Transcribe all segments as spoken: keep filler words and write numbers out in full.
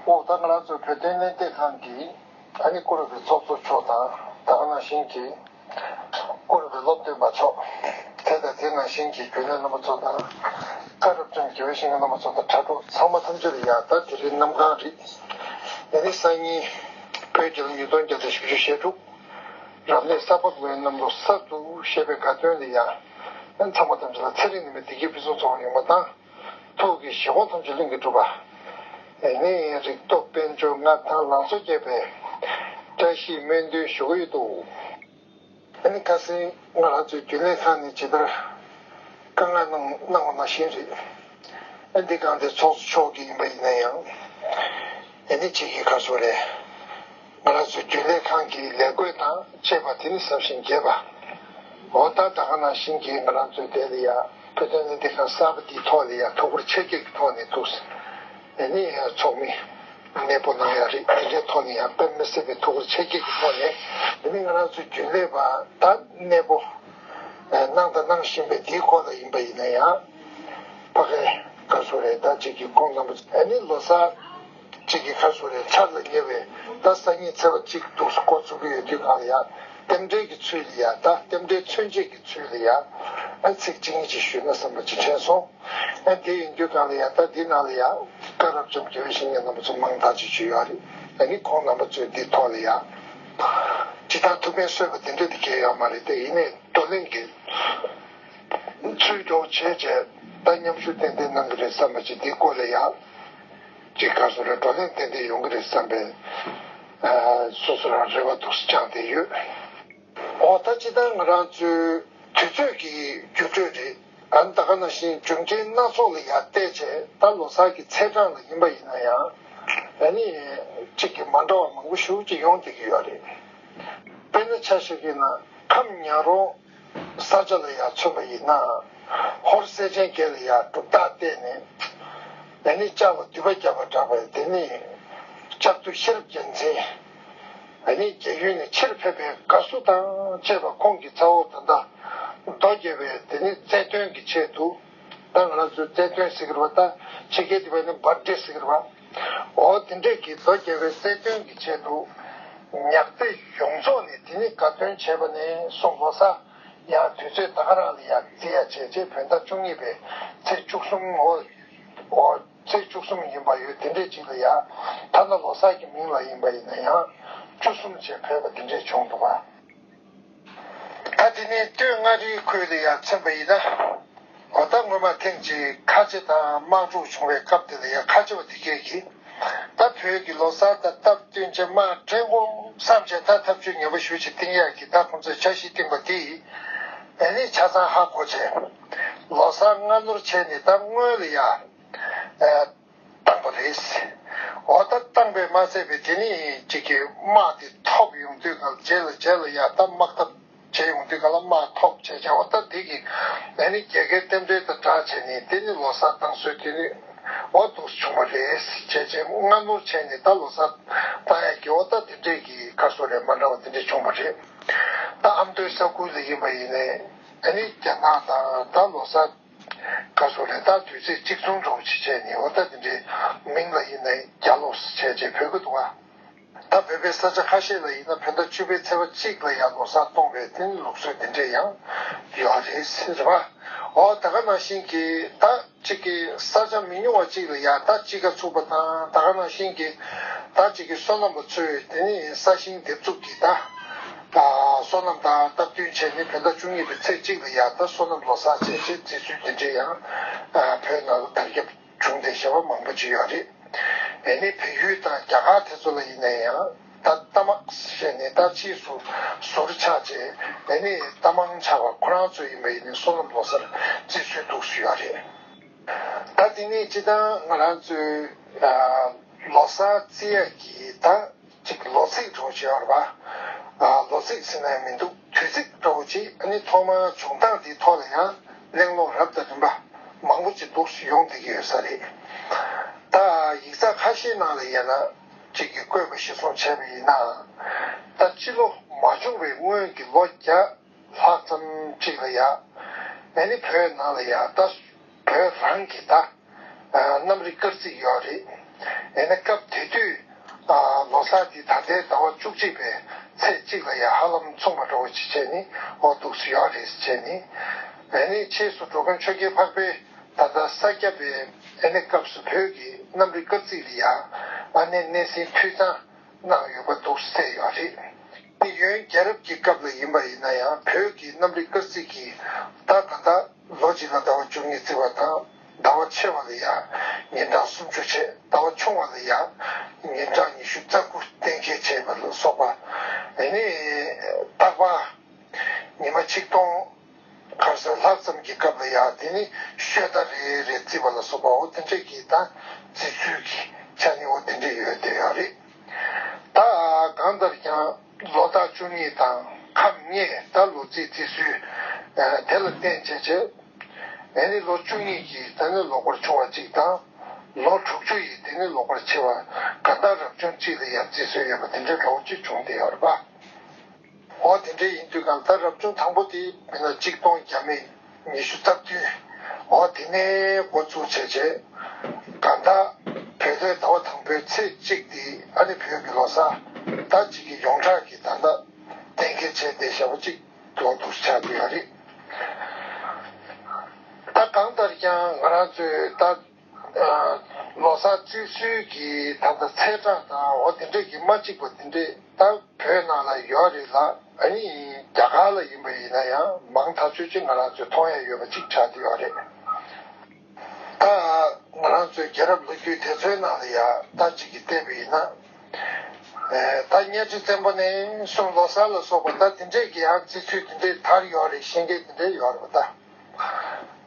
ཨོ་ད་ང་རང་ཚོའི་བོད་དོན་ལས་འཛིན་ཁང་གི་ཨ་ནི་བཀུར་འོས་པའི་ཚོགས་གཙོ་མཆོག་དང་ད་ག་ནང་བཞིན་གྱི་བཀུར་འོས་པའི་སློབ་སྟོན་པ་མཆོག་དེ་དང་དེ་ནང་བཞིན་གྱི་རྒྱུན་ལས་རྣམ་པ་ཚོ་དང་བཀའ་རབ་འབྱམས་དགེ་བའི་བཤེས་གཉེན་རྣམ་པ་ཚོ་དང་དྲ་གྲོགས་ཚང་མ་ཐམས་ཅད་ལ་ཡང་ད་དེ་རིང་གནམ་གང་རེད། ཨ་ནི་སང་ཉིན་བོད་རྒྱལ་ལོ་ཉིས་སྟོང་བརྒྱ་དང་བཞི་བཅུ་ཞེ་དྲུག་རབ་གནས་ས་ཕག་ལོའི་གནམ་ལོ་གསར་དུ་བཞད་པའི་དགའ་སྟོན་ལ་ཡང་ཚང་མ་ཐམས་ཅད་ལ་ཚེ་རིང་ནད་མེད་བདེ་སྐྱིད་ཕུན་སུམ་ཚོགས་པ་ཡོང་བ་དང་། ཐུགས་ཀྱི་བཞེད་དགོངས་ཐམས་ཅད་ལྷུན་གྱིས་གྲུབ་པ། ཨེ་ནི་རིག་སྟོབས་དཔལ་འབྱོར་མངའ་ཐང་ལང་ཚོ་རྒྱས་པའི་བཀྲ་ཤིས་སྨོན་འདུན་ཞུ་གི་ཡོད་དོ། ཨ་ནི་ཁ་སང་ང་རང་ཚོའི་རྒྱུན་ལས་ཁང་ནས་ཇི་ལྟར་བཀའ་མངགས་གནང་གནང་བ་ནང་བཞིན་རེད། ཨ་འདི་གང་དེ་ཚོགས་གཙོ་མཆོག་གིས་ཡིན་པ་ཡིན་ན་ཡང་། ཨ་ནི་ཅིག་གི་ཁ་སོ་རེད། ང་རང་ཚོའི་རྒྱུན་ལས་ཁང་གི་ལས་བགོས་དང་བཅས་པ་དེ་ནི་ཟབ་ཞིང་རྒྱས་པ། འོ་ད་ད་ག་ནང་བཞིན་གྱི་ང་རང་ཚོའི་དེ་ལ་ཡ་བོད་དོན་ལས་འདི་ག་གསར་པ་འདིའི་ཐོག་ལ་ཡ་ཐུགས་ཁུར་ཆེ་བསྐྱེད་ཀྱི་ཐོག་ནས་འདུག་ཨ་ནི་ཚོགས་མི་གནས་སྤོ་གནང་ཡ་རེད། དེ་འདྲའི་ཐོག་ནས་ཡང་དཔེ་མི་སྲིད་པའི་ཐུགས་ཁུར་ཆེ་བསྐྱེད་ཀྱི་ཐོག་ནས་ཨ་ནི་ང་རང་ཚོའི་རྒྱུན་ལས་པ་ད་གནས་སྤོ་གནང་དང་གནང་བཞིན་པའི་འདིའི་སྐོར་ལ་ཡིན་པ་ཡིན་ན་ཡང་ཕ་གའི་ག་སོ་རེད། ད་ཅིག་གི་ཁོང་རྣམ་པ་ཨ་ནི་ལོ་གསར་གཅིག་གི་ཁ་སོ་རེ་ཆར་ལ་ཉེ་བའི་ད་སང་ཉིན་ཚེས་པ་གཅིག་འདུག་འགོ་ཚུགས་ཀྱི་ཡོད་དུས་གང་ལ་ཡ་རྟེན་འབྲེལ་གྱི་ཚུལ་ལ་ཡ་ད་རྟེན་འབྲེལ་མཚོན་བྱེད་ཀྱི་ཚུལ་ལ་ཡ་ཨ་ཚིག་གཅིག་གཉིས་ཅིག་ཞུས་ན་བསམ་པ་ཅིག་དྲན་སོང་། ཨ་དེ་ཡིན་དུས་གང་ལ་ཡ་ད་འདི་ནང་ལ་ཡ་བཀའ་རབ་འབྱམས་དགེ་བའི་བཤེས་གཉེན་རྣམ་པ་ཚོ་མང་དག་ཅིག་བྱུང་ཡོད་རེད། ཨ་ནི་ཁོང་རྣམ་པ་ཚོས་འདི་ཐོག་ལ་ཡ་ཇི་ལྟར་ཐུགས་ཕན་གསོས་པ་དེ་འདྲ་དེ་གལ་ཡོད་མ་རེད་དེ་ཡིན་ནའི་བགྲོ་གླེང་གི་ཚུལ་འགྲོ་བྱས་བྱས་ད་མཉམ་ཞུགས་ཏན་ཏན་གནང་གི་རེད་བསམ་པ་ཅིག་འདི་སྐོར་ལ་ཡ། ཅིག་ག་སོ་རེ་བགྲོ་གླེང་ཏན་ཏན་ཡོང་གི་རེད་བསམ་པའི་ཨ་སོ་སོ་རང་རེ་བ་འདུག་སེ་བཅངས་ཏེ་ཡོད། འོ་ད་ཅི་ལྟར་ང་རང་ཚོའི་དུས་ཚོད་ཀྱི་འགྱུར་འགྲོས་རེད། ཨ་ནི་ད་ག་ནང་བཞིན་འབྱུང་རྐྱེན་སྣ་ཚོགས་ལ་ཡ་བལྟས་བྱས་ད་ལོ་གསར་གྱི་ཚེས་གྲངས་ལ་ཡིན་པ་ཡིན་ན་ཡང་ཨ་ནི་གཅིག་གི་མ་འདྲ་བ་མང་པོ་ཞེ་པོ་ཅིག་ཡོང་བསྡད་ཀྱི་ཡོད་རེད། དཔེར་ན་ཆ་བཞག་གི་ན་ཁམས་ཉག་རོང་ས་ཆ་ལ་ཡང་མཚོན་པ་ཡིན་ན། ཧོར་སེ་ཆེན་བརྒྱད་ལ་ཡང་གྲུབ་རྟགས་བསྟན་ནས། ཨ་ནི་ལྕགས་ལ་མདུད་པ་བརྒྱབ་པ་འདྲ་བས་དེ་ནི་ལྕགས་མདུད་ཤེས་རབ་རྒྱལ་མཚན། ཨ་ནི་རྒྱལ་ཡུལ་ནས་ཕྱིར་ཕེབས་པའི་དགའ་བསུ་དང་བཅས་པ་ཁོང་གི་ཚ་བོ་ད་ལྟ་མདོ་རྒྱལ་བའི་དེ་ནི་རྩེ་སྟོན་གྱི་ཆེད་དུ། ད་ང་རང་ཚོའི་རྩེ་སྟོན་ཟེར་གི་རེད་པ། ད་ཕྱི་རྒྱལ་དེ་བས་ནི་བར་ཌེ་ཟེར་གི་རེད་པ། འོ་དེ་འདྲས་ཀྱི་མདོ་རྒྱལ་བའི་རྩེ་སྟོན་གྱི་ཆེད་དུ། ཉག་རྩེ་ཡོངས་རྫོགས་ནས་དེ་ནི་དགའ་སྟོན་བྱས་པ་ནས་བཟུང་ལོ་གསར་ཡང་དུས་ཚོད་ད་ག་རང་ལ་ཡང་བརྩི་ཡ་བྱས་རྗེས་བོད་ཟླ་བཅུ་གཉིས་པའི་ཚེས་བཅུ་གསུམ་འོ་འོ་ཚེས་བཅུ་གསུམ་ཡིན་པ་ཡོད་དེ་འདྲས་ཅིག་ལ་ཡང་ཐ་ན་ལོ་གསར་གྱི་མིང་ལ་ཡིན་པ་ཡིན་ན་ཡང་བཅུ་གསུམ་བྱས་ཕེབས་པ་དེ་འདྲས་བྱུང་འདུག་པ། ད་དེ་ནས་སྟོད་མངའ་རིས་ཁུལ་ལ་ཡང་མཚོན་པ་ཡིན་ན། འོ་ད་སྔོན་མ་ཐེངས་གཅིག་ཁ་ཆེ་དང་དམག་འཁྲུག་བྱུང་བའི་སྐབས་དེ་ལ་ཡང་ཁ་ཆེ་བ་དེ་གས་ཀྱིས། ད་བོད་ཀྱི་ལོ་གསར་དང་སྟབས་བསྟུན་བྱས་དམག་འདྲེན་དགོས་བསམ་བྱས་ད་ཐབས་ཇུས་ངན་པ་ཞེ་པོ་ཅིག་བཏིང་ཡག་གི་ད་ཁོང་ཚོས་འཆར་གཞི་བཏིང་བ་དེ་ཡིས། ཨ་ནི་ཆ་ཚང་ཧ་གོ་བྱས། ལོ་གསར་སྔ་སྣུར་བྱས་ནས་ད་སྔོན་ལ་ཡང་། བཏང་བ་རེད། འོ་ད་བཏང་པས་མ་ཚད་པའི་དེ་ནི་གཅིག་གི་དམག་དེ་ཐོབ་ཡོང་དུས་གང་རྗེས་ལ་རྗེས་ལ་ཡ་ད་དམག་འཐབ་བྱེད་ཡོང་དུས་གང་ལ་དམག་ཐོབ་བྱས་བྱས་འོ་ད་དེ་གི་ཨ་ནི་རྒྱལ་ཁའི་རྟེན་འབྲེལ་དང་སྦྲགས་བྱས་ནས་དེ་ནི་ལོ་གསར་བཏང་སྲོལ་དེ་ནི་འོ་འདུག་སེ་བྱུང་བ་རེད་བྱས་བྱས་སྔ་སྣུར་བྱས་ནས་ད་ལོ་གསར་བཏང་ཡག་གི་འོ་ད་དེ་འདྲས་ཀྱི་ཁ་སོ་རེད་མ་འདྲ་བ་དེ་འདྲས་བྱུང་བ་རེད། ད་ཨ་མདོའི་ས་ཁུལ་ལ་ཡིན་པ་ཡིན་ནའི་ཨ་ནི་རྒྱ་ནག་དང་ད་ལོ་གསར། ག་སོ་རེད་ད་དུས་ཚོད་གཅིག་མཚུངས་འགྲོ་བྱེད་བྱས་ནས་འོ་ད་དེ་འདྲའི་མིང་ལ་ཡིན་ནའི་རྒྱ་ལོ་ཟེར་བྱས་བྱས་བོད་ཀྱི་འདུག་ཨ། ད་བོད་པའི་ས་ཆ་ཁ་ཤས་ལ་ཡིན་ན་བོད་ཟླ་བཅུ་པའི་ཚེས་པ་གཅིག་ལ་ཡང་ལོ་གསར་གཏོང་བའི་དེ་ནི་ལུགས་སྲོལ་དེ་འདྲས་ཡང་ཡོད་རེད་ཟེར་བ། འོ་ད་ག་ནང་བཞིན་གྱི་ད་གཅིག་གི་ས་ཆ་མི་ཉུང་བ་གཅིག་ལ་ཡང་ད་དཔྱིད་ཀ་ཚུགས་པ་དང་ད་ག་ནང་བཞིན་གྱི་ད་གཅིག་གི་སོ་ནམ་པ་ཚོས་དེ་ནི་ས་ཞིང་འདེབས་འཛུགས་ཀྱི་ད། ད་སོ་ནམ་དང་སྟབས་བསྟུན་བྱས་ནས་བོད་ཟླ་བཅུ་གཉིས་པའི་ཚེས་གཅིག་ལ་ཡང་ད་སོ་ནམ་ལོ་གསར་བྱས་རྗེས་བརྩི་ཚུལ་དེ་འདྲས་ཡང་བོད་ནང་ལ་དར་ཁྱབ་བྱུང་སྟེ་བྱ་བ་མང་པོ་ཅིག་ཡོད་རེད། ཨ་ནི་བལ་ཡུལ་དང་རྒྱ་གར་དེ་ཚོ་ལ་ཡིན་ན་ཡང་ད་རྟ་དམག་ཟེར་ནས་ད་ཕྱིས་སུ་ཟུར་ཆག་བྱས་ཨ་ནི་རྟ་མང་ཆག་པ་ཁོ་རང་ཚོ་ཡིན་པ་ཡིན་ནའི་སོ་ནམ་ལོ་གསར་བརྩི་ཚུལ་འདུག་སེ་ཡོད་རེད། ད་དེ་ནས་སྤྱིར་བཏང་ང་རང་ཚོའི་ལོ་གསར་བརྩི་ཡག་གི་ད། གཅིག་ལོ་ཚིགས་འདྲ་བོ་ཅིག་ཡོད་རེད་པ། ལོ་ཚིགས་ཟེར་ན་ཡང་མི་འདུག་དུས་ཚིགས་འདྲ་བོ་ཅིག་ཨ་ནི་ཐོག་མར་བྱུང་སྟངས་དེའི་ཐོག་ལ་ཡང་གླེང་སློང་རབ་དང་རིམ་པ་མང་པོ་ཅིག་འདུག་སེ་ཡོང་བསྡད་ཀྱི་ཡོད་ས་རེད། ད་ཡིག་ཚགས་ཁ་ཤས་ནང་ལ་ཡིན་ན་གཅིག་གིས་བཀོད་པ་གཞིར་བཟུང་བྱས་པ་ཡིན་ན། ད་སྤྱི་ལོ་མ་བྱུང་བའི་སྔོན་གྱི་ལོ་བརྒྱ་ལྷག་ཙམ་ཅིག་ལ་ཡ། ཨ་ནི་བོད་ནང་ལ་ཡ་ད་བོད་རང་གི་ད། གནམ་རི་སྐར་རྩིས་ཡོད་རེད། ཡིན་ན་སྐབས་དེ་དུས་ཨ་ལོ་གསར་དེ་ད་ལྟའི་ཟླ་བ་བཅུ་གཅིག་པའི་ཚེས་གཅིག་ལ་ཡང་ཧ་ལམ་མཚུངས་པ་འདྲ་བོ་ཅིག་བྱས་ནས་འོ་འདུག་སེ་ཡོད་རེད་ཟེར་བྱས་ནས། ཨ་ནི་ཕྱིས་སུ་འགྲོ་མགོན་ཆོས་རྒྱལ་འཕགས་པའི་ད་ལྟ་ས་སྐྱ་པའི་ཨ་ནི་སྐབས་སུ་བོད་ཀྱི་གནམ་རི་དཀར་རྩིས་ལ་ཡང་ཨ་ནི་སྣེ་ཟིན་འཐུས་གཙང་གནང་ཡོད་པ་འདུག་སེ་ཡོད་རེད། དེ་ཡོན་རྒྱལ་རབས་ཀྱི་སྐབས་ལ་ཡིན་པ་ཡིན་ན་ཡང་བོད་ཀྱི་གནམ་རི་དཀར་རྩིས་ཀྱི་ཟླ་ད་ལྟ་ལོ་གཅིག་ལ་ཟླ་བ་བཅུ་གཉིས་བརྩི་བ་དང་ཟླ་བ་ཆེ་བ་ལ་ཡང་ཉིན་གྲངས་སུམ་ཅུ་བྱས། ཟླ་བ་ཆུང་བ་ལ་ཡང་ཉིན་གྲངས་ཉི་ཤུ་རྩ་དགུ་གཏན་འཁེལ་བྱས་པ་ལ་སོགས་པ། ཨ་ནི་རྟག་པར་ཉི་མ་ཆིག་སྟོང་གར་སོང་ལྷག་ཙམ་གྱི་སྐབས་ལ་ཡང་དེ་ནི་ཤོ་ཟླ་རེ་རེ་བརྩིས་པ་ལ་སོགས་པ་འོ་དེ་འདྲས་ཀྱི་ད་བརྩི་ཚུལ་གྱི་ཆ་ནས་འོ་དེ་འདྲས་ཡོད་བསྡད་ཡོད་རེད། ད་གང་ལྟར་ཀྱང་ལོ་རྟགས་བཅུ་གཉིས་དང་ཁམས་ལྔས་ད་ལོ་རྩིས་བརྩི་སྲོལ་དེ་ལ་བརྟེན་བྱས་བྱས། ཨ་ནི་ལོ་བཅུ་གཉིས་ཀྱི་ད་ནི་ལོ་འཁོར་ཆུང་བ་གཅིག་དང་། ལོ་དྲུག་ཅུ་ཡི་དེ་ནི་ལོ་འཁོར་ཆེ་བ་གང་ལྟར་རབ་བྱུང་གཅིག་ལ་ཡང་བརྩི་སྲོལ་ཡོད་པ་དེ་འདྲའི་ལོ་གཅིག་བྱུང་བསྡད་ཡོད་རེད་པ། འོ་དེ་འདྲའི་ཡིན་དུས་གང་ལྟར་རབ་བྱུང་དང་པོ་དེ་མིན་ན་གཅིག་སྟོང་བརྒྱ་མེད་ཉི་ཤུ་རྩ་བདུན། འོ་དེ་ནས་འགོ་བཙུགས་བྱས་བྱས། གང་ལྟར་བོད་ཟླའི་ཟླ་བ་དང་པོའི་ཚེས་གཅིག་དེ་ཨ་ནི་བོད་ཀྱི་ལོ་གསར་ད་གཅིག་གི་ཡོངས་གྲགས་ཀྱི་ད་ལྟ་གཏན་འཁེལ་བྱས་བསྡད་བཞག་པ་གཅིག་ཏུ་འདུག་ཆགས་ཀྱི་ཡོད་རེད། ད་གང་ལྟར་ཀྱང་ང་རང་ཚོས་ད་ལོ་གསར་བརྩི་སྲོལ་གྱི་ད་ལྟ་ཚེས་གྲངས་དང་འོ་དེ་འདྲས་ཀྱི་མ་གཅིག་པ་དེ་འདྲས་ད་བོད་ནང་ལ་ཡོད་རེད་ལ། ཨ་ནི་རྒྱ་གར་ལ་ཡིན་པ་ཡིན་ན་ཡང་མང་ཐག་ཆོད་ཅིག་ང་རང་ཚོས་མཐོང་ཡ་ཡོད་པ་ཅིག་ཆགས་བསྡད་ཡོད་རེད། ད་ང་རང་ཚོའི་རྒྱལ་རབས་ལོ་རྒྱུས་དེ་ཚོའི་ནང་ལ་ཡ་ད་ཅིག་གིས་བལྟས་པ་ཡིན་ན། ད་གཉའ་ཁྲི་བཙན་པོ་ནས་བཟུང་ལོ་གསར་ལ་སོགས་པ་ད་དེ་འདྲས་ཀྱི་ཡང་བརྩི་ཚུལ་དེ་འདྲས་དར་ཡོད་རེད། བཤད་མཁན་དེ་འདྲས་ཡོད་རེད་པ་ད།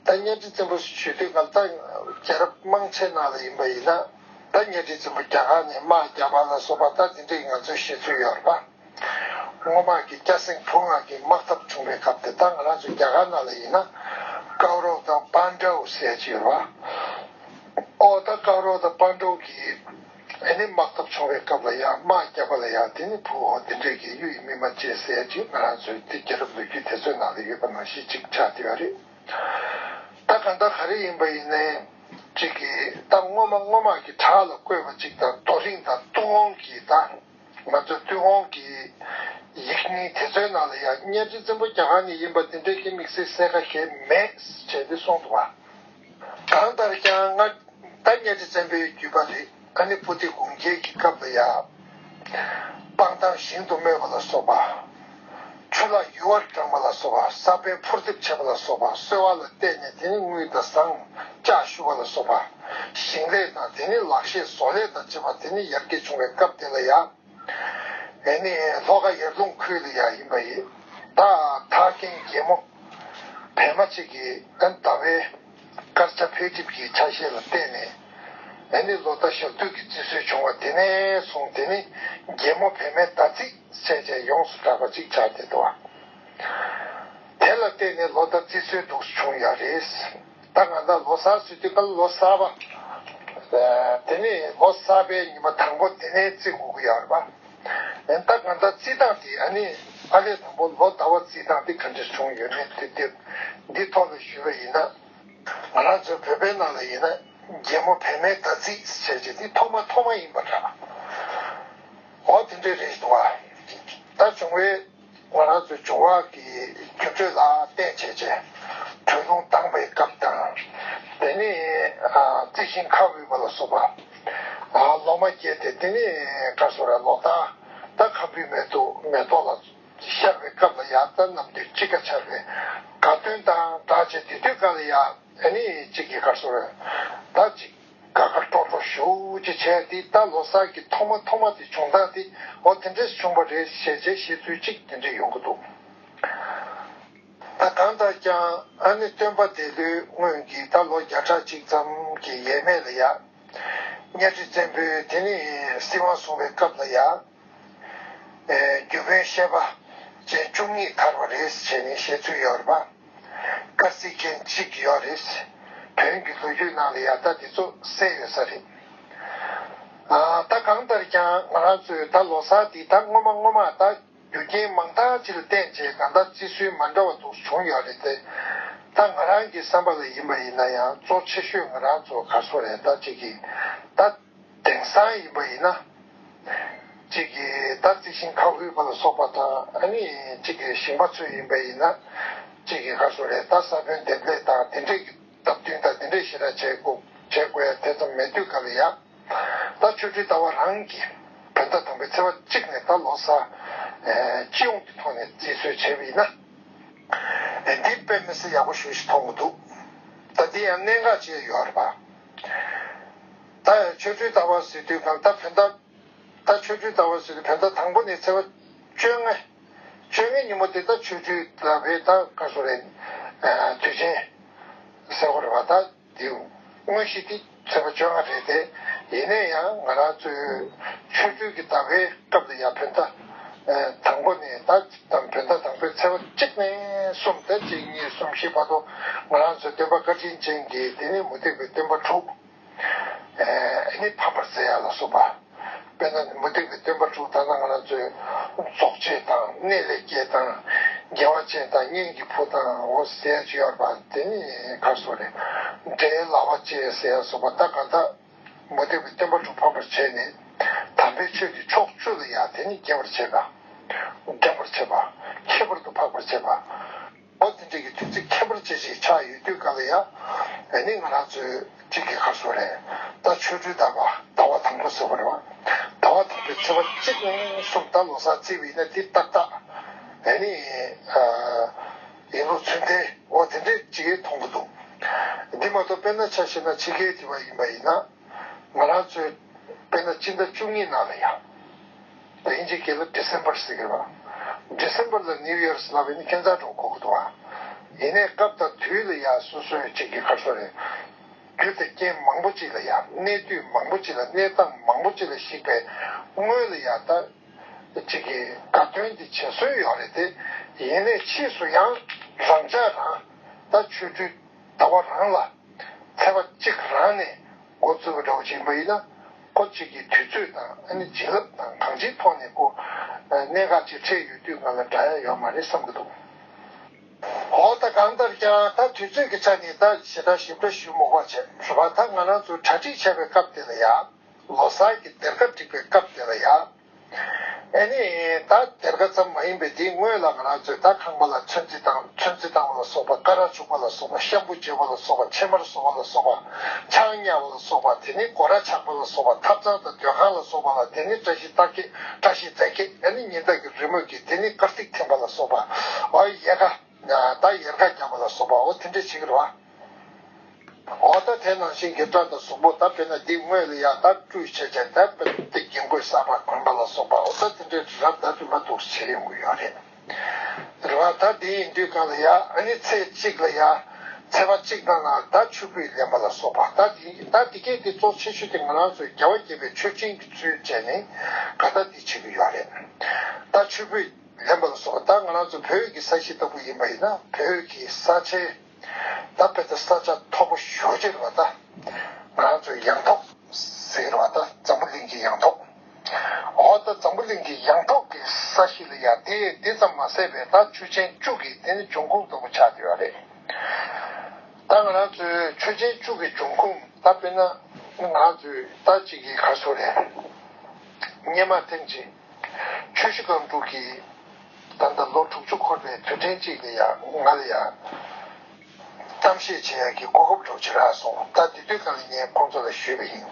ད་གཉའ་ཁྲི་བཙན་པོ་ཞུ་དུས་གང་ལྟར་རྒྱལ་རབས་མང་ཆེ་ནང་ལ་ཡིན་པ་ཡིན་ན། ད་གཉའ་ཁྲི་བཙན་པོ་རྒྱ་གར་ནས་དམག་བརྒྱབ་པ་ལ་སོགས་པ་ད་དེ་འདྲས་ང་ཚོས་ཤེས་ཚུལ་ཡོད་རེད་པ། སྔོན་མ་གི་སྐྱ་སེང་བུ་ལྔ་གི་དམག་འཐབ་བྱུང་བའི་སྐབས་དེ་ད་ང་རང་ཚོ་རྒྱ་གར་ནང་ལ་ཡིན་ན་ཀའུ་རོ་དང་པཱན་ཌོ་ཟེར་གྱི་ཡོད་རེད་པ། ཨོ་ད་ཀའུ་རོ་དང་པཱན་ཌོ་གི་ཨ་ནི་དམག་འཐབ་བྱུང་བའི་སྐབས་ལ་ཡང་དམག་བརྒྱབ་པ་ལ་ཡང་དེ་ནི་བུ་འོ་དེ་འདྲས་ཀྱི་གཡུ་ཡི་མིག་དམར་ཅན་ཟེར་གྱི་ང་རང་ཚོའི་དེ་རྒྱལ་རབས་ལོ་རྒྱུས་དེ་ཚོའི་ནང་ལ་ཡོད་པ་ནང་བཞིན་ཅིག་ཆགས་བསྡད་ཡོད་རེད། ད་གང་ལྟར་ག་རེ་ཡིན་པ་ཡིན་ནའི་ཅིག་གིས་ད་སྔོན་མ་སྔོན་མ་གི་བྲག་ལ་བརྐོས་པ་ཅིག་དང་རྡོ་རིང་དང་ཏུན་ཧོང་གི་ད་ང་ཚོ་ཏུན་ཧོང་གི་ཡིག་རྙིང་དེ་ཚོའི་ནང་ལ་ཡང་གཉའ་ཁྲི་བཙན་པོ་རྒྱ་གར་ནས་ཡིན་པ་དེ་འདྲའི་གི་དམིགས་བསལ་གསལ་ཁ་ཞིག་མེད་ཅེས་དེ་གསུངས་འདུག་བ། གང་ལྟར་ཀྱང་ང་ད་གཉའ་ཁྲི་བཙན་པོའི་བརྒྱུད་པ་རེད། ཨ་ནི་པུ་ཏི་གུང་རྒྱལ་གྱི་སྐབས་ལ་ཡང་། སྤང་ཐང་ཞིང་དུ་རྨོས་པ་ལ་སོགས་པ། ཆུ་ལ་ཡུར་བ་དྲངས་པ་ལ་སོགས་པ། ས་བོན་འཕུར་འདེབས་བྱེད་པ་ལ་སོགས་པ། གསོལ་བ་ལ་བརྟེན་ནས་དེ་ནི་དངུལ་དང་ཟངས་ལྕགས་བཤུ་བ་ལ་སོགས་པ། ཞིང་ལས་དང་དེ་ནི་ལག་ཤེས་བཟོ་ལས་དང་བཅས་པ་དེ་ནི་ཡར་རྒྱས་བྱུང་བའི་སྐབས་དེ་ལ་ཡང་། ཨ་ནི་ལྷོ་ཁ་ཡར་ཀླུང་ཁུལ་ལ་ཡང་ཡིན་པ་ཡིན། ད་ཐར་རྒན་རྒྱལ་མོ་བལ་མ་གཅིག་གིས་ཨ་ནི་ཟླ་བའི་སྐར་ཆ་འཕེལ་འགྲིབ་ཀྱི་ཆ་ཤས་ལ་བརྟེན་ནས་ཨ་ནི་ལོ་ཟླ་ཞག་དུས་ཀྱི་བརྩི་སྲོལ་བྱུང་བ་དེ་ནས་བཟུང་དེ་ནི་རྒྱལ་མོ་བལ་མའི་ཟླ་རྩིས་ཟེར་བྱས་ཡོངས་སུ་གྲགས་པ་གཅིག་ཆགས་བསྡད་འདུག་བ། དེ་ལ་བརྟེན་ནས་ལོ་ཟླ་བརྩི་སྲོལ་འདུག་སེ་བྱུང་ཡོད་རེད། ད་ང་ད་ལོ་གསར་ཟེར་དུས་ཀ་ལོ་གསར་པ། དེ་ནས་ལོ་གསར་པའི་ཉི་མ་དང་པོ་དེ་ནས་བརྩི་དགོས་ཀྱི་ཡོད་རེད་པ། ད་ང་ད་བརྩི་སྟངས་དེ་ཨ་ནི་ཨ་ལས་དང་པོ་ལོ་ཟླ་བ་བརྩི་སྟངས་དེ་ག་འདྲས་བྱུང་ཡོད་མེད་དེ་དེ་འདི་ཐོག་ལ་ཞུས་པ་ཡིན་ན། ང་རང་ཚོའི་བོད་པའི་ནང་ལ་ཡིན་ན་རྒྱལ་མོ་བལ་མའི་ཟླ་རྩིས་ཟེར་བྱས་དེ་ཐོག་མ་ཐོག་མ་ཡིན་པ་འདྲ། འོ་དེ་འདྲས་རེད་འདུག་བ། ད་བྱུང་བའི་ང་རང་ཚོའི་འབྱུང་བ་གི་འགྱུར་འགྲོས་ལ་བརྟེན་བྱས་བྱས་གྲོ་ལུང་བཏང་བའི་སྐབས་དང་། དེ་ནས་རྩི་ཤིང་ཁ་འོས་པ་ལ་སོགས་པ། ལོ་མ་རྒྱས་ཏེ་དེ་ནས་ག་སོ་ར་ལོ་ཟླ་ད་ཁམ་བུའི་མེ་ཏོག་མེ་ཏོག་ལ་ཤར་བའི་སྐབས་ལ་ཡང་ད་གནམ་དུས་དཔྱིད་ཀ་ཆར་བའི་དགའ་སྟོན་དང་སྦྲགས་བྱས་དེ་དུས་སྐབས་ལ་ཡང་ཨ་ནི་གཅིག་གི་ག་སོ་ར་ད་གཅིག་དགའ་དགའ་སྤྲོ་སྤྲོ་ཞེ་པོ་ཅིག་བྱས་ཏེ་ད་ལོ་གསར་གྱི་ཐོག་མ་ཐོག་མ་དེ་བྱུང་སྟངས་དེ་འོ་དེ་འདྲས་བྱུང་བ་རེད་ཞེས་བྱས་བཤད་ཚུལ་ཅིག་དེ་འདྲས་ཡོང་གི་འདུག་ད་གང་ལྟར་ཀྱང་ཨ་ནི་སྟོན་པ་འདས་ལོའི་སྔོན་གྱི་ད་ལོ་བརྒྱ་ཕྲག་གཅིག་ཙམ་གྱི་ཡས་མས་ལ་ཡ། གཉའ་ཁྲི་བཙན་པོས་དེ་ནི་སྲིད་དབང་བཟུང་བའི་སྐབས་ལ་ཡ། རྒྱུ་དཔོན་བཤད་པ་ཅན་བཅུ་གཉིས་དར་བ་རེད་ཟེར་ནས་བཤད་ཚུལ་ཡོད་རེད་པ། དཀར་རྩིས་མཁན་གཅིག་ཡོད་རེད། བོན་གྱི་ལོ་རྒྱུས་ནང་ལ་ཡང་ད་འདི་ཚོ་གསལ་ཡོད་ས་རེད། ཨ་ད་གང་ལྟར་ཀྱང་ང་རང་ཚོས་ད་ལོ་གསར་འདི་ད་སྔོན་མ་སྔོན་མ་ད་རྒྱུ་རྐྱེན་མང་དག་ཅིག་ལ་བརྟེན་བྱས་གང་ལྟར་བརྩི་སྲོལ་མ་འདྲ་བ་འདུག་བྱུང་ཡོད་རེད་དེ། ད་ང་རང་གི་བསམ་པ་ལ་ཡིན་པ་ཡིན་ན་ཡང་གཙོ་ཆེ་ཤོས་ང་རང་ཚོ་ག་སོ་རེད་ད་ཅིག་གིས་ད། དེང་ སང་ཡིན་པ་ཡིན་ན། གཅིག་གིས་ད་རྩི་ཤིང་ཁ་ཧུད་པ་ལ་སོགས་པ་དང་ཨ་ནི་གཅིག་གིས་ཞིང་པ་ཚོ་ཡིན་པ་ཡིན་ན། གཅིག་གིས་ག་སོ་རེད་ད་ས་བོན་འདེབས་ལས་དང་དེ་འདྲས་ཀྱི་བརྡབ་མདུན་དང་དེ་འདྲས་ཞེ་དྲག་བྱེད་དགོས་བྱེད་དགོས་ཡ་དེ་ཙམ་མེད་དུས་ག་ལ་ཡ། ད་ཆོ་འཕྲུལ་ཟླ་བ་རང་གི་བོད་ཟླ་དང་པོའི་ཚེས་པ་གཅིག་ནས་ད་ལོ་གསར་སྤྱི་ཡོངས་ཀྱི་ཐོག་ནས་རྩིས་སྲོལ་བྱས་པ་ཡིན་ན། འདི་དཔེ་མི་སྲིད་ཡག་པོ་ཞེ་པོ་ཞིག་མཐོང་གི་འདུག་ད་འདི་ཡང་གནད་འགག་ཅིག་ཡོད་རེད་པ། ད་ཆོ་འཕྲུལ་ཟླ་བ་ཟེར་དུས་གང་ལྟར་བོད་ཟླ། ད་ཆོ་འཕྲུལ་ཟླ་བ་ཟེར་དུས་བོད་ཟླ་དང་པོ་ནས་ཚེས་པ་བཅོ་ལྔ། བཅོ་ལྔ་ཉིན་མོ་དེ་ད་ཆོ་འཕྲུལ་ཟླ་བའི་ད་ག་སོ་རེད། དུས་ཆེན་ཟེར་བ་རེད་པ་ད། དེའུ། དངོས་གཞི་དེ་ཚེས་པ་བཅོ་ལྔ་རེད་དེ། ཡིན་ན་ཡང་ང་རང་ཚོའི་ཆོ་འཕྲུལ་གྱི་ཟླ་བའི་སྐབས་ལ་ཡང་བོད་ཟླ་དང་པོ་ནས་ད་དང་བོད་ཟླ་དང་པོའི་ཚེས་པ་གཅིག་ནས་གསུམ་ད་གཅིག་གཉིས་གསུམ་བཞི་བར་དུ་ང་རང་ཚོའི་སྟོན་པ་བཀའ་དྲིན་ཅན་གྱི་དེ་ནི་མུ་སྟེགས་པའི་སྟོན་པ་དྲུག་ནི་ཕམ་པར་མཛད་ཡ་ལ་སོགས་པ། དཔེར་ན་མུ་སྟེགས་པའི་སྟོན་པ་དྲུག་ད་ལྟ་ང་རང་ཚོའི་རྫོགས་བྱེད་དང་གནས་ལས་སྐྱེས་དང་རྒྱལ་བ་ཅན་དང་གཉེན་གྱི་བུ་དང་འོ་ཟེར་ཅིག་ཡོད་པ་དེ་ནི་ག་སོ་རེད། འདྲེའི་ལག་པ་བཅད་ཟེར་ཡ་སོགས་པ་ད་ག་ད་མུ་སྟེགས་པའི་སྟོན་པ་དྲུག་ཕམ་པར་བྱས་ནས་དམ་པའི་ཆོས་ཀྱི་ཕྱོགས་བཅུ་ལ་ཡ་དེ་ནི་སྐྱེ་བར་བྱེད་པ། སྐྱེ་བར་བྱེད་པ། ཁྱད་པར་དུ་འཕགས་པར་བྱེད་པ། འོ་དེ་འདྲ་གི་དུས་ཚིགས་ཁྱད་པར་ཅན་ཞིག་ཆགས་ཡོད་དུས་ག་ལ་ཡ། ཨ་ནི་ང་རང་ཚོའི་གཅིག་གི་ཁ་སོ་རེད། ད་ཆོ་འཕྲུལ་ཟླ་བ་ཟླ་བ་དང་པོ་ཟེར་བ་རེད་བ། ཟླ་བ་དང་པོའི་ཚེས་པ་གཅིག་ནས་གསུམ་ད་ལོ་གསར་བརྩིས་པ་ཡིན་ན་དེ་ཏག་ཏག་ཨ་ནི་ཡིན་ལུགས་ཚུལ་ལྡན་འོ་དེ་འདྲས་ཅིག་མཐོང་གི་འདུག་འདི་མ་གཏོགས་དཔེར་ན་ཆ་བཞག་ན་ཕྱི་རྒྱལ་དེ་བ་ཡིན་པ་ཡིན་ན། ང་རང་ཚོའི་དཔེར་ན་སྤྱི་ཟླ་བཅུ་གཉིས་ནང་ལ་ཡང་། དབྱིན་ཇིའི་སྐད་ལ་ཌི་སེམ་བར་ཟེར་གི་རེད་བ། ཌི་སེམ་བར་ལ་ནིའུ་ཡར་ལབ་པ་ཡིན་ན་ཁྱད་མཚར་འདྲ་པོ་གོ་གི་འདུག་བ། ཡིན་ནའི་སྐབས་དང་དུས་ལ་ཡང་སོ་སོའི་གཅིག་གི་ཁ་སོ་རེད། རྒྱུ་དང་རྐྱེན་མང་པོ་ཅིག་ལ་ཡང་གནས་དུས་མང་པོ་ཅིག་ལ་གནས་སྟངས་མང་པོ་ཅིག་ལ་གཞིགས་པའི་སྔོན་ལ་ཡང་ད་གཅིག་གི་དགའ་སྟོན་འདི་བྱེད་སྲོལ་ཡོད་རེད་དེ། ཡིན་ནའི་ཕྱིས་སུ་ཡང་རང་ཆ་རང་ད་ཆོ་འཕྲུལ་ཟླ་བ་རང་ལ། ཚེས་པ་གཅིག་རང་ནས་འགོ་བཙུགས་པ་འདྲ་བོ་ཅིག་ཡིན་པ་ཡིན་ན། ཁོ་གཅིག་གི་དུས་ཚོད་དང་ཨ་ནི་བྱིན་རླབས་དང་གང་ཅིའི་ཐོག་ནས་ཁོ་གནད་འགག་ཅིག་འཕྲད་ཡོད་དུས་ང་ལ་འདྲ་ཡ་ཡོད་མ་རེད་བསམ་གྱི་འདུག་འོ་ད་གང་ལྟར་ཀྱང་ད་དུས་ཚོད་ཀྱི་ཆ་ནས་ད་ཞེ་དྲག་ཞིབ་ཕྲ་ཞུ་མི་དགོས་པ་བྱས་རེད་པ། ད་ང་རང་ཚོ་གྲ་སྒྲིག་བྱས་པའི་སྐབས་དེ་ལ་ཡ། ལོ་གསར་གྱི་སྡེར་ཁ་སྒྲིག་པའི་སྐབས་དེ་ལ་ཡ། ཨ་ནི་ད་སྡེར་ཁ་ཙམ་མ་ཡིན་པའི་དེའི་སྔོན་ལ་ང་རང་ཚོས་ད་ཁང་པ་ལ་ཚོན་རྩི་བཏང་ཚོན་རྩི་བཏང་བ་ལ་སོགས་པ་ཀ་ར་བྱུག་པ་ལ་སོགས་པ་ཤམ་བུ་བརྗེ་བ་ལ་སོགས་པ་ཕྱེ་མར་བཟོ་བ་ལ་སོགས་པ་ཆང་བརྙ་བ་ལ་སོགས་པ་དེ་ནི་སྒོ་ར་ཕྱགས་པ་ལ་སོགས་པ་ཐབ་ཚང་དང་སྡོད་ཁང་ལ་སོགས་པ་ལ་དེ་ནི་བཀྲ་ཤིས་རྟགས་བརྒྱད་བཀྲ་ཤིས་རྫས་བརྒྱད་ཨ་ནི་ཉི་ཟླ་གི་རི་མོ་བརྒྱད་དེ་ནི་དཀར་ཐིག་འཐེན་པ་ལ་སོགས་པ་འོ་ཡལ་ག་ད་ཡལ་ག་རྒྱག་པ་ལ་སོགས་པ་འོ་དེ་འདྲ་བྱེད་ཀྱི་རེད་བ། འོ་ད་དེ་ནང་བཞིན་གྱི་སྐྲ་དང་གཟུགས་པོ་ད་དཔེར་ན་འདི་སྔོན་ལ་ཡ་ད་བཀྲུས་བྱས་བྱས་ད་དཔེར་ན་འདི་རྒྱན་གོས་གསར་པ་གོན་པ་ལ་སོགས་པ་འོ་ད་དེ་འདྲའི་རབ་ད་རིམ་པ་འདུག་བྱེད་ཡོང་གི་ཡོད་རེད། རེད་བ། ད་འདི་ཡིན་དུས་གང་ལ་ཡ་ཨ་ནི་ཚེས་གཅིག་ལ་ཡ་ཚེས་པ་གཅིག་ནང་ལ་ད་ཆུ་ཕུད་ལེན་པ་ལ་སོགས་པ་ད་འདི་ད་འདི་གས་འདི་གཙོ་ཆེ་ཤོས་དེ་ང་རང་ཚོའི་རྒྱལ་བ་དགྱེས་པའི་མཆོད་སྦྱིན་གྱི་ཚུལ་བྱས་ནས་ག་ད་འདི་བྱེད་ཀྱི་ཡོད་རེད། ད་ཆུ་ཕུད་ལེན་པ་ལ་སོགས་པ་ད་ང་རང་ཚོ་བོད་ཀྱི་ས་གཞི་ལྟ་བུ་ཡིན་པ་ཡིན་ན་བོད་ཀྱི་ས་ཆའི་ད་དཔེ་ད་ས་ཆ་མཐོ་པོ་ཞེ་པོ་ཅིག་རེད་བ། ད་ང་རང་ཚོའི་ཡང་ཐོག་ཟེར་བ་ད་འཛམ་བུ་གླིང་གི་ཡང་ཐོག་འོ་ད་འཛམ་བུ་གླིང་གི་ཡང་ཐོག་གི་ས་གཞི་ལ་ཡ་དེ་དེ་ཙམ་མ་ཟད་པའི་ད་ཆུ་ཆེན་བཅུ་གི་དེ་ནི་འབྱུང་ཁུངས་ལྟ་བུ་ཆགས་བསྡད་ཡོད་རེད། ད་ང་རང་ཚོའི་ཆུ་ཆེན་བཅུ་གི་འབྱུང་ཁུངས་ད་དཔེར་ན་ང་རང་ཚོའི་ད་གཅིག་གི་ག་ཟེར་རེད། སྔོན་མ་ཐེངས་གཅིག་ཆུ་བཞི་སྒང་དྲུག་གི་ད་ལྟ་ལོ་དྲུག་ཅུ་འཁོར་བའི་དུས་དྲན་གཅིག་ལ་ཡང་ང་ལ་ཡང་གཏམ་བཤད་བྱེད་ཡག་གི་གོ་སྐབས་འདྲ་བོ་ཅིག་རག་སོང་། ད་དེ་དུས་སྒང་ལ་ངས་ཁོང་ཚོ་ལ་ཞུས་པ་ཡིན།